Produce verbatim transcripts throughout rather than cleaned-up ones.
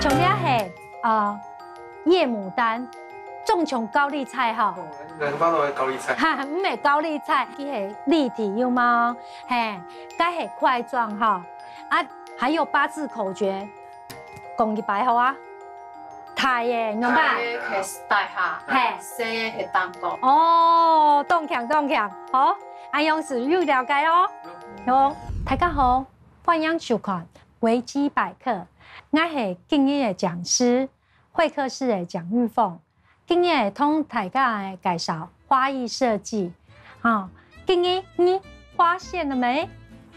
像這係，呃，夜牡丹，種像高麗菜吼。哦，兩方都係高麗菜。哈，毋係高麗菜，佢係立體，有無？嘿，該係塊狀吼。啊，還有八字口訣，講一擺好啊。大个，兩擺。大个係大廈，嘿。細个係當高。哦，當強，當強，好，恁樣就有了解哦。好，大家好，歡迎收看維基百客，𠊎係今日个講師，會客室个蔣玉鳳。今日同大家來介紹花藝設計，啊，今日你發現了沒？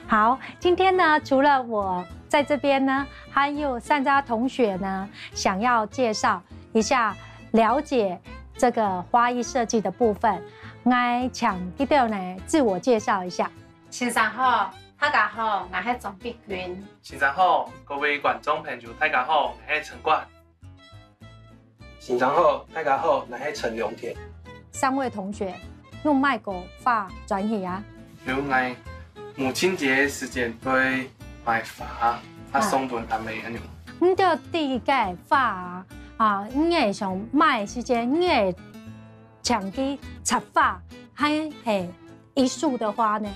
好，今天呢，除了我在這邊呢，還有善渣同學呢，想要介紹一下，了解這個花藝設計的部分。𠊎請佢等呢自我介紹一下。先生好，大家好，𠊎係鍾碧君。先生好，各位觀眾朋友，大家好，𠊎係陳冠。先生好，大家好，𠊎係陳良田。三位同學，有買過花轉去啊？有，𠊎母親節時間會買花，啊，送分阿姆恁樣。你到底該花啊，啊，你係想買時間，你係請佢插花，還係一束的花呢？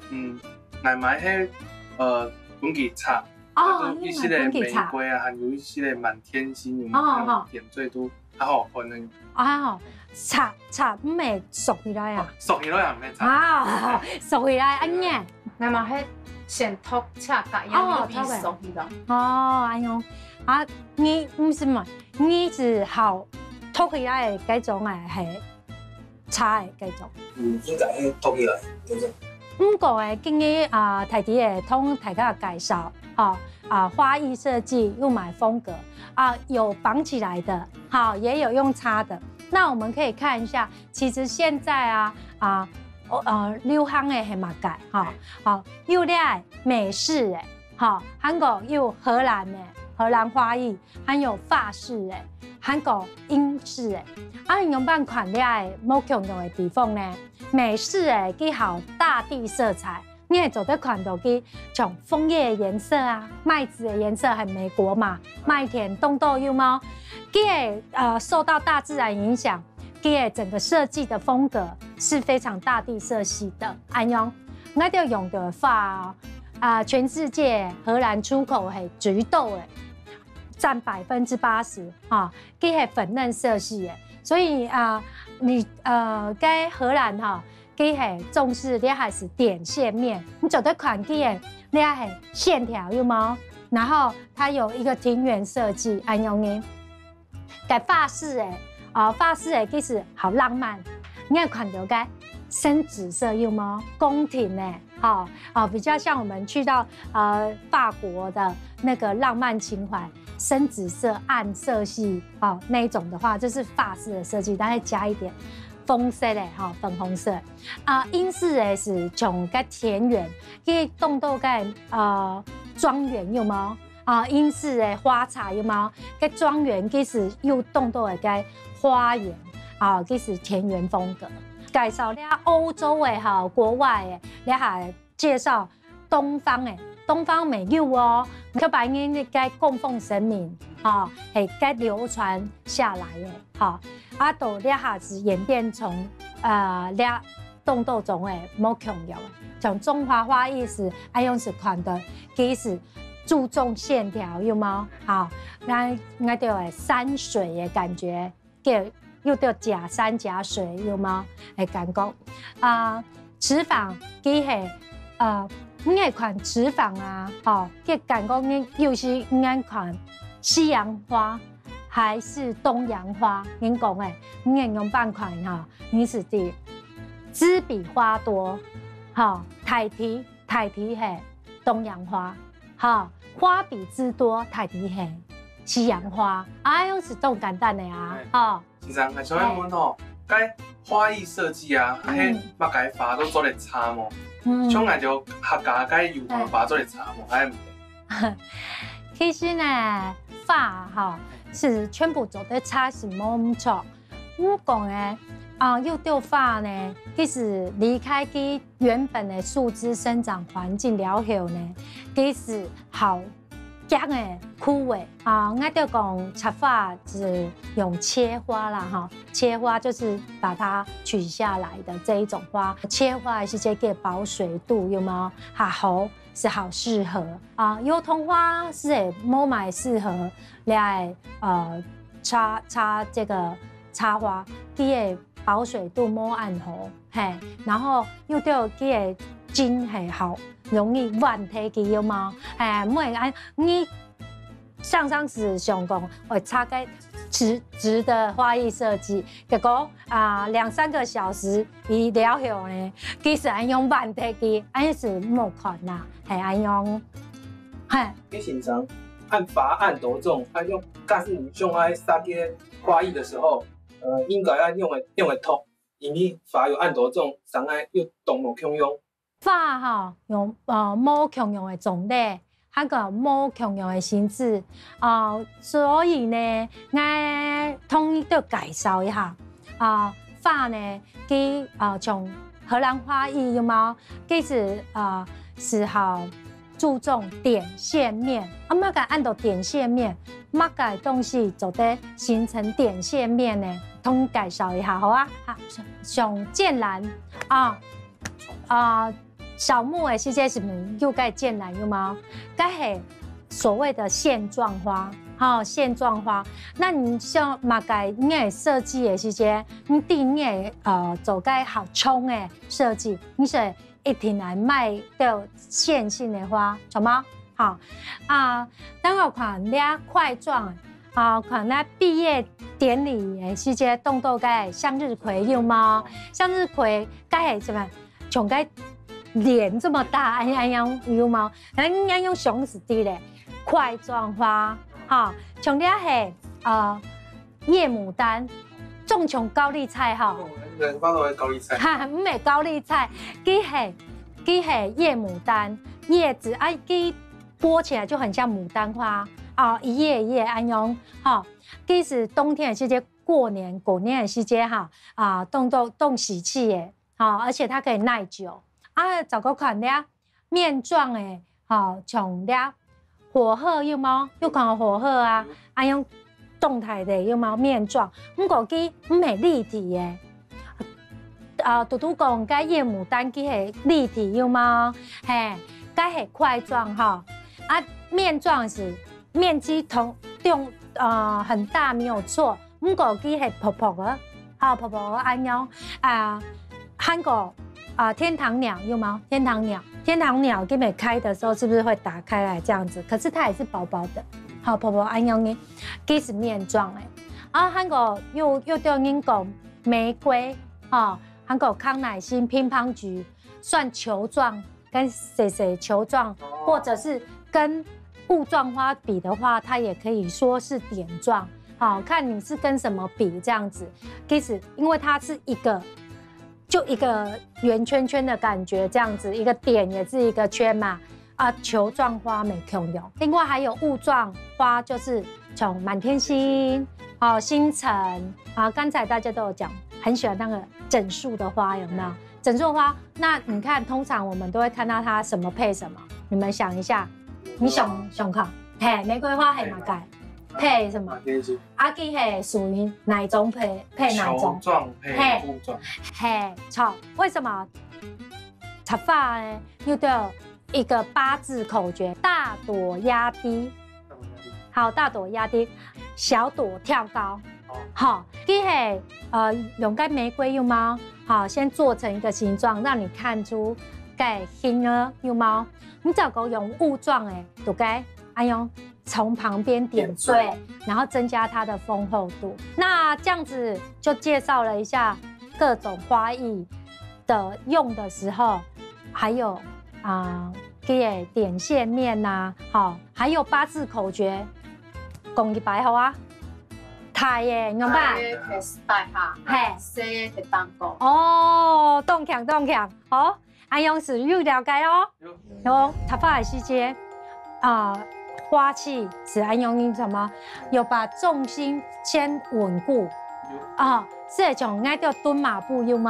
嗯，𠊎買係，呃，分佢插，哦，還有一息个玫瑰啊，還有一息个滿天星，有無？哦，哦。點綴都較好看个。哦，插，插毋係束起來啊？哦，束起來也毋係插。啊，束起來，恁樣。𠊎嘛係先托插个，哦，然後又變束起來。哦，恁樣。啊，你毋係嘛？你係好托起來个該種个，係？ 插个該種。嗯，應該係同意个，對不對？毋過誒，今日啊，大體誒同大家介紹，吼，啊，花藝設計有麼个風格啊，有綁起來的，哈，也有用插的。那我們可以看一下，其實現在啊，啊，呃，流行个係麼个，哈，好，有這美式誒，哈，還過有荷蘭誒，荷蘭花藝， 還有法式誒，還過英式誒。啊，仰般看這个無共樣个地方呢？美式誒，佢好大地色彩，你會做得看到佢像楓葉个顏色啊，麥子个顏色，很美國嘛，麥田當多有無？佢會，呃，受到大自然影響，佢个整個設計的風格是非常大地色系的。恁樣，𠊎兜用个花啊，啊，全世界荷蘭出口係最多誒。 佔百分之八十，哈，佢係粉嫩色系的。所以啊，你，呃，該荷蘭哈，佢係重視這還係點線面，你做得看佢个這係線條有無？然後它有一個庭園設計，恁樣呢。該法式誒，啊，法式誒，其實好浪漫。你看看到該深紫色有無？宮廷誒， 哈，啊，比較像我們去到，呃，法國的那個浪漫情懷，深紫色、暗色系，哦，那一種的話，就是法式的設計，但是加一點紅色的，哈，粉紅色。啊，英式的係像該田園，佢當多該，呃，莊園有無？啊，英式的花茶有無？該莊園其實有當多个該花園，啊，其實田園風格。介紹了歐洲的哈，國外的，這下 介紹東方誒，東方乜有哦，刻白人个供奉神明，吼，係該流傳下來誒，吼。啊，到這下子演變成，呃，這當多種誒，無共樣誒。像中華花藝術，愛用係看到，佢係注重線條，有無？好，該，該就誒山水誒感覺， 个又叫假山假水，有無？个感覺。啊，池坊佢係，呃，你愛看池坊啊，吼，个感覺你有時你愛看西洋花還係東洋花，人講誒，你愛仰般看吼，你係知，知彼花多，吼，大體，大體係東洋花。 哈，花比枝多，大體係西洋花，啊，用係當簡單个啊，哎，吼。先生，𠊎想愛問吼，該花藝設計啊，嗯。該麼个花都做得插無？嗯。像𠊎就客家該油桐花做得插無？哎。該毋得。其實呢，花哈，係全部做得插係無毋著。烏講个啊，有朵花呢，其實離開佢原本个樹枝生長環境了後呢，其實好驚个枯萎啊。𠊎兜講插花是用切花啦哈，切花就是把它取下來的這一種花，切花是這個保水度有沒有？還好是好適合啊，油桐花是會無麼適合來呃插插這個插花，佢个保水度無恁好，嘿，然後又對佢个莖係好容易彎忒去，有無？嘿，毋會啊，你常常係想講，會插个直直的花藝設計，結果啊兩三個小時佢了後呢，其實恁樣彎忒去，恁樣係無看啦，嘿，恁樣，嘿。你先生，恁花恁多種，恁樣假使你想愛設計花藝的時候，呃，應該愛用个用个托，因為花有恁多種，生个又當無共樣。花哈，有呃無共樣个種類，還有無共樣个形式，啊，所以呢，𠊎同你兜介紹一下，啊，花呢，佢啊從荷蘭花藝有無？其實啊係好注重點線面，啊，麼个安到點線面？麼个東西做得形成點線面呢？同你介紹一下，好啊？好，像劍蘭啊，啊，小木的時節係毋係有个劍蘭有無？該係所謂的線狀花，哈，線狀花。那你像麼个你个設計的時節，你對你个呃做个好衝的設計，你係一定愛買到線性的花，著無？好啊，等下看這塊狀啊，看這畢業典禮的時節當到个向日葵有無？向日葵該係什麼？像个臉這麼大，哎呀哎呀，有無？哎呀，用熊屎地嘞，塊狀花，哈，像這係呃夜牡丹，種像高麗菜哈。人發到高麗菜。哈，毋係高麗菜，佢係佢係夜牡丹，葉子啊，佢剝起來就很像牡丹花啊，一葉一葉恁樣哈。其實冬天的時節，過年過年的時節哈，啊，當當當喜氣耶，哈，而且它可以耐久啊。再過看這面狀的，哈，像這火鶴有無？有看到火鶴啊？啊，用動態的有無？面狀，毋過佢毋係立體的。啊，嘟嘟講該夜牡丹佢係立體有無？嘿，該係塊狀哈。啊，面狀係面積同中呃很大沒有錯，毋過佢係薄薄个，哈，薄薄个恁樣啊。還過啊，天堂鳥有無？天堂鳥，天堂鳥佢們開的時候是不是會打開來這樣子？可是它也是薄薄的，好，薄薄恁樣呢，佢係面狀的。啊，還過又又對人講玫瑰，哈，還過康乃馨、乒乓菊，算球狀，跟細細球狀，或者是跟霧狀花比的話，它也可以說是點狀。好，看你是跟什麼比這樣子。其實因為它是一個，就一個圓圈圈的感覺，這樣子一個點也是一個圈嘛。啊，球狀花無共樣。另外還有霧狀花，就是像滿天星、哦星辰啊。剛才大家都有講，很喜歡那個整束的花，有沒有？整束花，那你看，通常我們都會看到它什麼配什麼，你們想一下，你想想看，嘿，玫瑰花係麼个？配什麼？滿天星，啊，佢係屬於哪一種配配哪一種？球狀配嘿霧狀，嘿，著，為什麼？插花呢，又都有一個八字口訣：大朵壓低，好，大朵壓低，小朵挑高。好，佢係呃用个玫瑰有無？好，先做成一個形狀，讓你看出該形啊，有無？你只要用霧狀的，對不對？哎喲，從旁邊點綴，點綴然後增加它的豐厚度。那這樣子就介紹了一下各種花藝的用的時候，還有啊，這個點線面吶，好，還有八字口訣，講一擺好啊。大个，明白？大个係大下，嘿細个係當高。哦，當強當強，好，恁樣係有了解哦。有有插花的時節啊，花器是恁樣用什麼？有把重心先穩固，哦，係像愛到蹲馬步有無？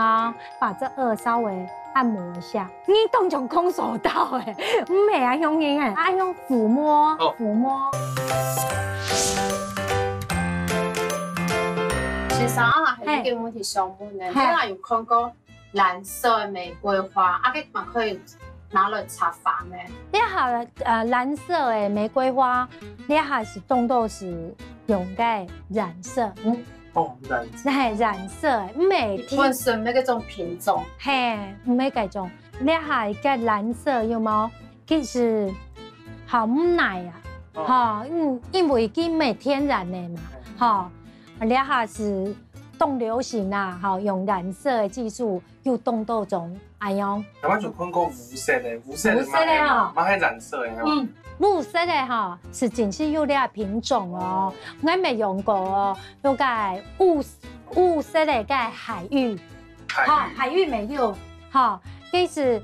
把這個稍微按摩一下。你當像空手道欸，毋係啊，用你欸，啊用撫摸，哦。撫摸。先生啊，還有一個問題想問呢，嘿。你有看過藍色的玫瑰花，啊，佢嘛可以拿來插花咩？這下，呃，藍色的玫瑰花，這下係當做係用个染色。嗯。哦，染色。係，染色的，毋係天本身那個種品種。係，毋係該種。這下个藍色有無？其實好毋耐啊，哦。吼，因，因為佢毋係天然的嘛，嗯。吼，這下係當流行啊，吼，用染色的技術 又當多種，恁樣。台灣就看過烏色的，烏色的嘛，烏色的哦。嘛還染色的哦。嗯，烏色的吼，係真係有這品種哦，𠊎乜用過哦，有个烏，烏色的个海芋，海芋。吼，海芋乜有，吼，其實，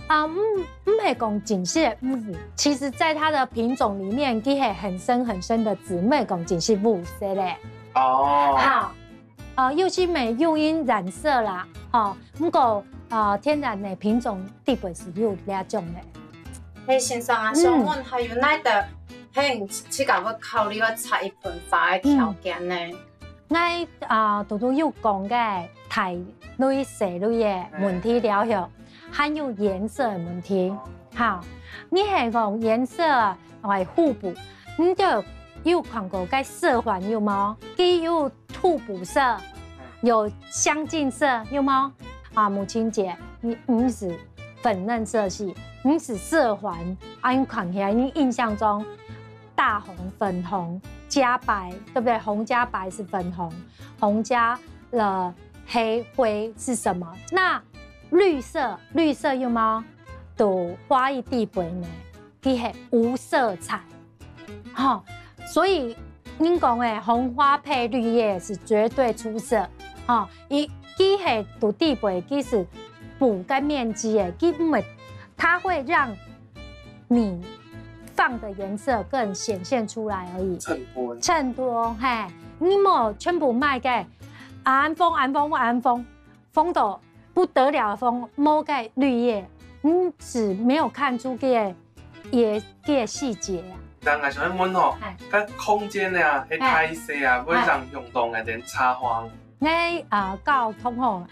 啊，毋，毋係講真係烏，其實在它的品種裡面，佢係很深很深的，毋係講真係烏色的。哦。好。 呃，有時乜有用染色啦，吼，毋過，呃，天然的品種底背係有這種的。嘿，先生啊，嗯。想問還有哪个，嘿，你自家會考慮要插一盆花的條件呢？嗯。𠊎，啊，頭拄有講个大類、細類的問題了後，還有顏色的問題。哦。好，你係講顏色來互補，你就有看過該色環有無？佢有 互補色，有相近色，有無？啊，母親節，你毋係粉嫩色系，毋係色環，啊，你看起來，你印象中大紅、粉紅加白，對不對？紅加白是粉紅，紅加了黑灰是什麼？那綠色，綠色有無？都花一地位呢，佢係無色彩。 吼，所以人講欸，紅花配綠葉是絕對出色。吼，佢，佢係在底背，佢係補个面積欸，佢毋會，它會讓你放的顏色更顯現出來而已。襯托。襯托，嘿，你莫全部買个紅紅紅紅紅， 紅到不得了个紅，無个綠葉，你係沒有看出這個，這個細節啊。但𠊎想問吼，哎。該空間啊，該大細啊，哎。會影響到𠊎等插花。𠊎，啊，教同學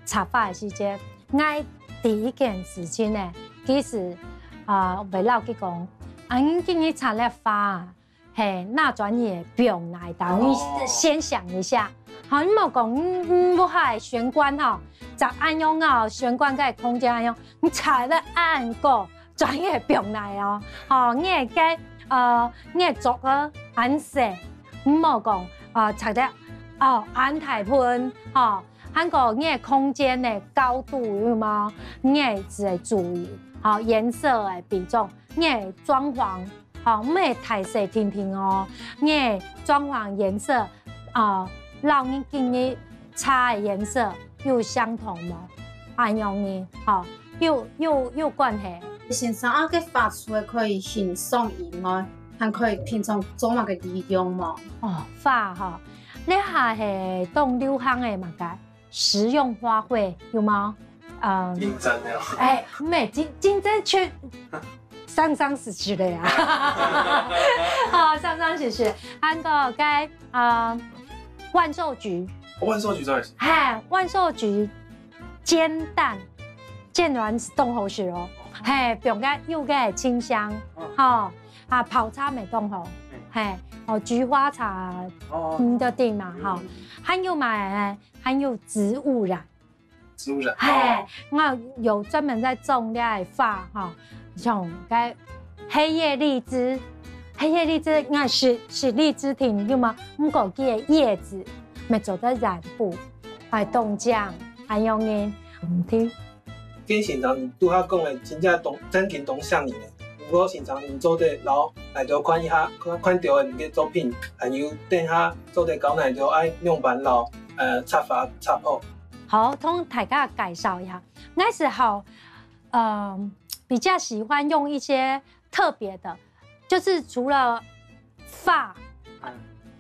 插花个時節，𠊎第一件事情呢，其實，啊，會摎佢講，啊，你今日插了花啊， 嘿，那轉也不用拿到，你哦。先想一下。好，你莫講，你，你屋下个玄關吼，就恁樣哦，玄關个空間恁樣，你插了恁高，轉也不用拿哦。吼，你个，呃，你个桌仔恁細，你莫講，呃，插了，哦，恁大盆，吼，還過你个空間个高度有無？你个愛注意，吼，顏色个比重，你个裝潢 吼，毋係大細定定哦。你个裝潢顏色，啊，摎你今日插个顏色有相同無？恁樣呢，吼，有，有，有關係。先生啊，該花除了可以欣賞以外，還可以平常做麼个利用無？哦，花吼，這下係當流行个麼个？ 食用花卉，有無？嗯。競爭了。哎，毋係，競，競爭卻上上時期了呀。好，上上時期，還過該，呃，萬壽菊。萬壽菊做得。嘿，萬壽菊煎蛋，煎卵係當好食哦。嘿，放个有个清香，嗯。吼，啊，泡茶乜當好，嗯。嘿，哦，菊花茶，哦。嗯，就對嘛，嗯。吼。還有嘛， 還有植物染。植物染，嘿，哦。𠊎有專門在種這个花吼，像該黑夜荔枝，黑夜荔枝，𠊎食，食荔枝定有無？毋過佢个葉子，乜做得染布，來當靚，恁樣呢，毋定。 該先生你拄下講个真正當，正經當適合呢。毋過先生你做得摎𠊎兜看一下，看，看著个你个作品，還有等下做得教𠊎兜愛仰般摎，呃，插花插好。好，同大家介紹一下，𠊎係好，呃，比較喜歡用一些特別的，就是除了 發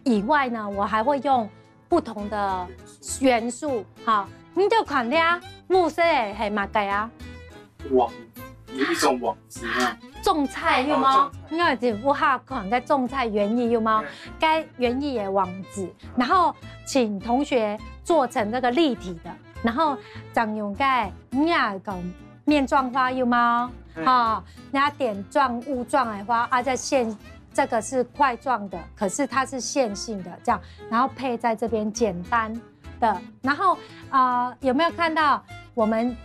以外呢，我還會用不同的元素，哈，你就看了，五色个係麼个啊？网，有一种网子那样。种菜有吗？哦，种菜。应该是不好看，在种菜园艺有吗？对。该园艺的网子，然后请同学做成这个立体的，然后再用个你啊讲面状花有吗？嗯。哈，那点状物状的花啊，在线这个是块状的，可是它是线性的这样，然后配在这边简单的，然后啊、呃有没有看到我们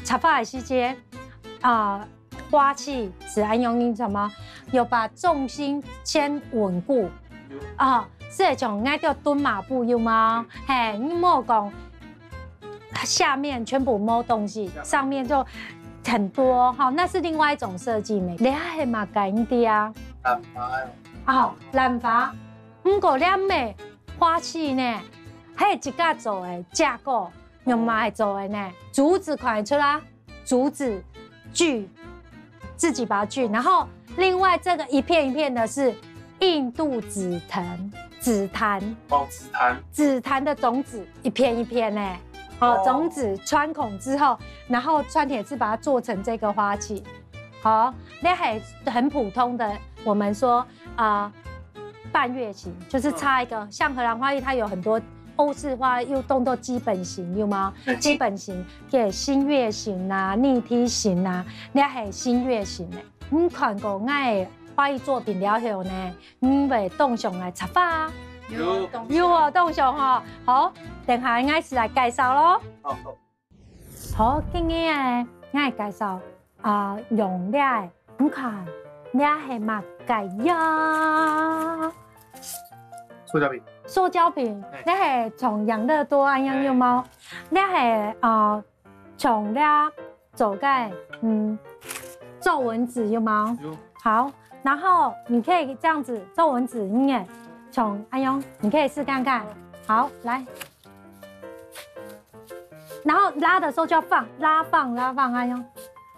插花的时节啊、呃花器是安用什么？有把重心先稳固啊、是像那个蹲马步有吗？嘿，你莫讲下面全部摸东西，上面就很多哈，那是另外一种设计美。你还蛮干的啊。干嘛呀？哦，染发，不过两美花器呢，还有一个做的架构，用嘛来做的呢，竹子看得出来，竹子锯，自己把它锯，然后另外这个一片一片的是印度紫藤，紫檀，哦，紫檀，紫檀的种子一片一片呢，哦，哦种子穿孔之后，然后穿铁丝把它做成这个花器，好，那还很普通的，我们说啊。呃半月形就是插一个，像荷兰花艺，它有很多欧式花又动作基本型，有吗？基本型，对，新月形啊、逆梯形啊，那还新月形呢。你看过我花艺作品了后呢，你会动想来插花啊？有有哦，动想哈。好，等下我是来介绍咯。哦，好，今日呢，我来介绍啊，用这个，你看，这是么个呀？塑胶瓶，塑胶瓶，哎那是从养乐多啊一样有吗？那是啊，从那做个嗯皱纹纸有吗？有好，然后你可以这样子皱纹纸，你也从哎呦，你可以试看看。好，来，然后拉的时候就要放，拉放拉放，哎呦，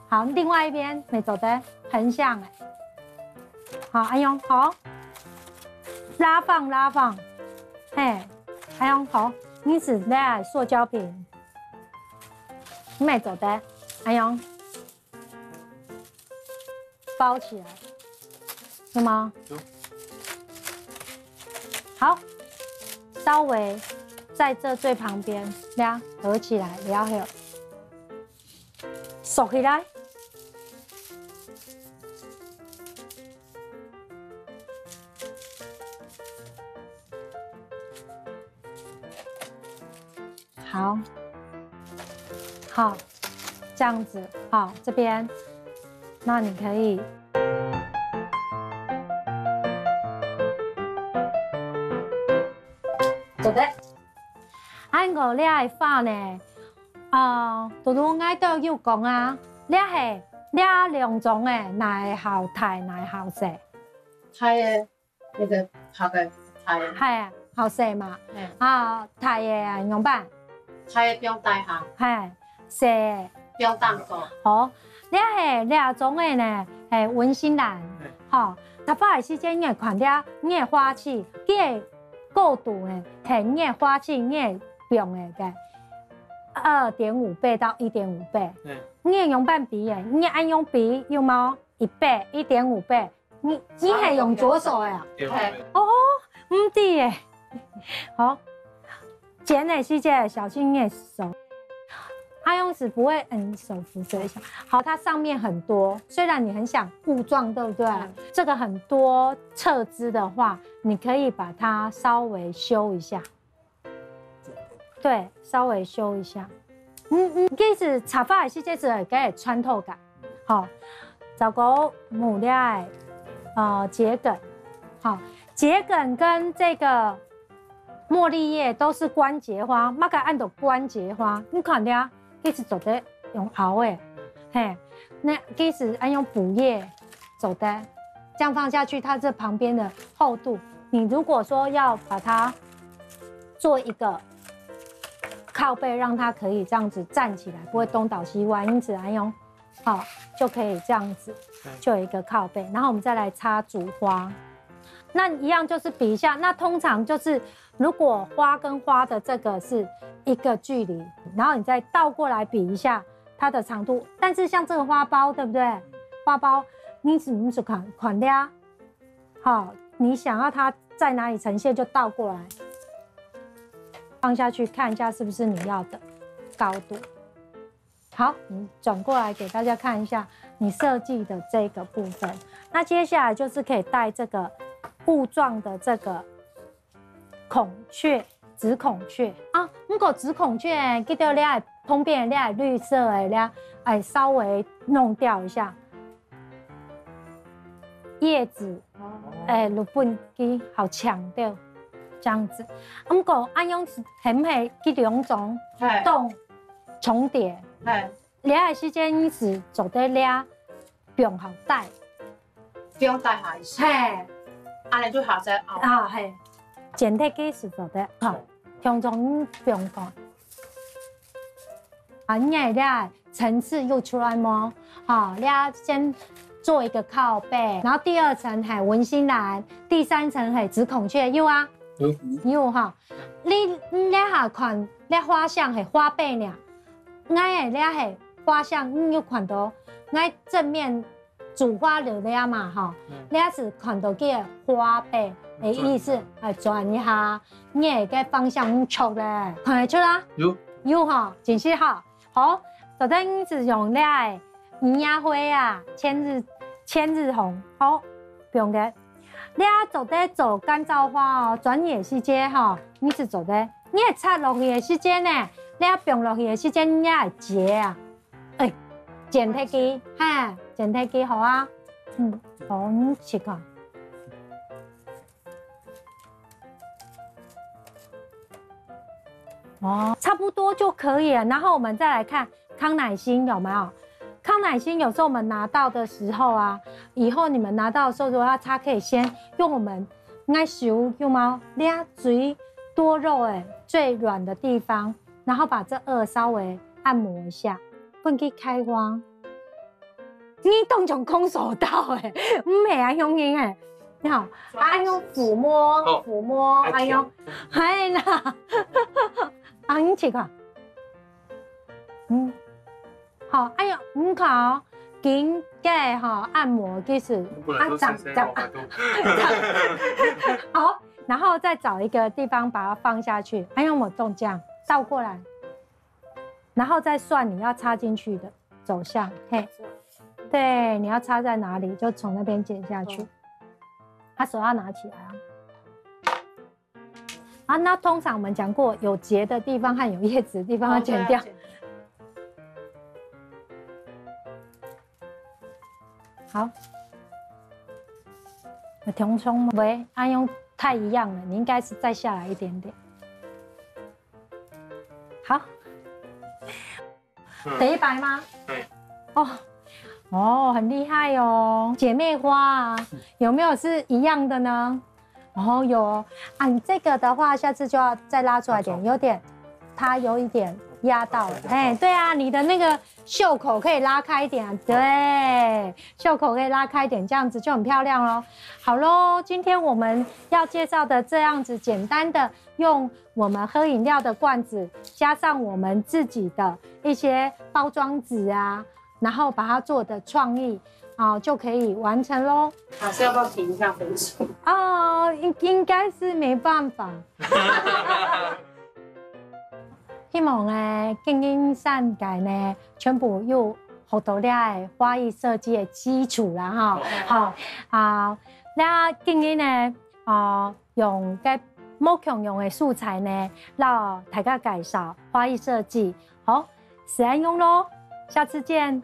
好，另外一边也做得很像哎。好，哎呦，好，拉放拉放，嘿，哎呦，好，你是在塑胶瓶，你也做得，哎呦，包起来，是吗？有好，稍微在这最旁边，这样合起来，然后收起来。好，好，这样子，好，这边，那你可以做得。恁个这个花呢，啊，拄拄𠊎都有讲啊，这系这两种诶，哪个好大，哪个好細？大个，那个大个大个，系啊，好細嘛。嗯，啊，大个啊，仰般？大个放大下，系，細个。放当高。好，这系这种个呢，系文心兰，吼，插花个时间你会看了，你个花器，佢个高度呢，系你个花器，你个放个个二点五倍到一点五倍，嗯你个用半比个，你个爱用比有冇？一倍、一点五倍，你你系用左手个啊？对嘿哦，毋知耶。好，剪的时节小心你的手。阿勇是不会，嗯，手扶着一下。好，它上面很多，虽然你很想雾状，对不对？嗯这个很多侧枝的话，你可以把它稍微修一下。对，稍微修一下。嗯嗯，其实插花的时节是给穿透感，好，找个木料，呃，桔梗，好，桔梗跟这个茉莉叶都是关节花，嘛个安到关节花，你看了，其实做得用拗的，嘿，那其实爱用补叶做得，这样放下去，它这旁边的厚度，你如果说要把它做一个靠背，让它可以这样子站起来，不会东倒西歪，因此爱用，好，就可以这样子，就有一个靠背。然后我们再来插主花，那一样就是比一下。那通常就是如果花跟花的这个是一个距离，然后你再倒过来比一下它的长度。但是像这个花苞，对不对？花苞，你是不是看看了？好，你想要它在哪里呈现，就倒过来放下去看一下，是不是你要的高度。好，你转过来给大家看一下你设计的这个部分。那接下来就是可以戴这个雾状的这个孔雀，紫孔雀啊。如果紫孔雀，记得你爱旁边你爱绿色的，你爱稍微弄掉一下叶子，哎，日本语好强调这样子。啊，不过恁样是很美，这两种嘿，动重叠。嘿，你个时间是做得了，不用好戴。不用戴下去，嘿，安尼就好在哦。啊嘿，剪贴机是做得，好，听众不用讲。啊，你个层次又出来么？好，你要先做一个靠背，然后第二层嘿文心兰，第三层嘿紫孔雀，有啊，有有哈。你你这下看，你花香嘿花背呢，我个这嘿花香，你有看到，我正面主花流的嘛哈，你也是看到个花背的意思，哎，转一下，你个方向唔错嘞，看得出啦。有有哈，真是好。好，昨天是用了银芽灰啊，千日千日红，好，不用个。你啊做得做干燥花哦，转眼时节哈，你是做得，你个插落去的时间呢，你啊放落去的时间，你也会结啊。哎，剪贴机，嘿，剪贴机好啊，嗯，好，你试看。 哦，差不多就可以了。然后我们再来看康乃馨有没有？康乃馨有时候我们拿到的时候啊，以后你们拿到的时候，如果要擦，可以先用我们爱手有没有？捏最多肉哎最软的地方，然后把这二稍微按摩一下，分佢开花。你当像空手道哎，唔系啊，雄雄哎，你好，哎呦抚摸，哦抚摸，哎哎呦，哎啦，啊，你试看，嗯，好，哎呦，你看哦，紧个哈，按摩其实本来都长深深长好感动。好，然后再找一个地方把它放下去，哎呦，我动这样倒过来，然后再算你要插进去的走向，嘿，对，你要插在哪里，就从那边剪下去。他手要拿起来啊。啊，那通常我们讲过，有节的地方和有叶子的地方要剪掉。哦，对啊，好，我填充喂，按用太一样了，你应该是再下来一点点。好，嗯第一排吗？对。哦，哦，很厉害哦，姐妹花啊，有没有是一样的呢？哦，有哦啊，你这个的话，下次就要再拉出来点，有点，它有一点压到了。哎，对啊，你的那个袖口可以拉开一点，对，袖口可以拉开一点，这样子就很漂亮咯。好咯，今天我们要介绍的这样子简单的，用我们喝饮料的罐子，加上我们自己的一些包装纸啊，然后把它做的创意，啊，就可以完成咯。老师要不要评一下分数？哦，应应该是没办法。希望呢，建英善改呢，全部又学到了花艺设计的基础啦哈。好啊，那建英呢，啊，用个无共样的素材呢，让大家介绍花艺设计。好，是安用咯，下次见。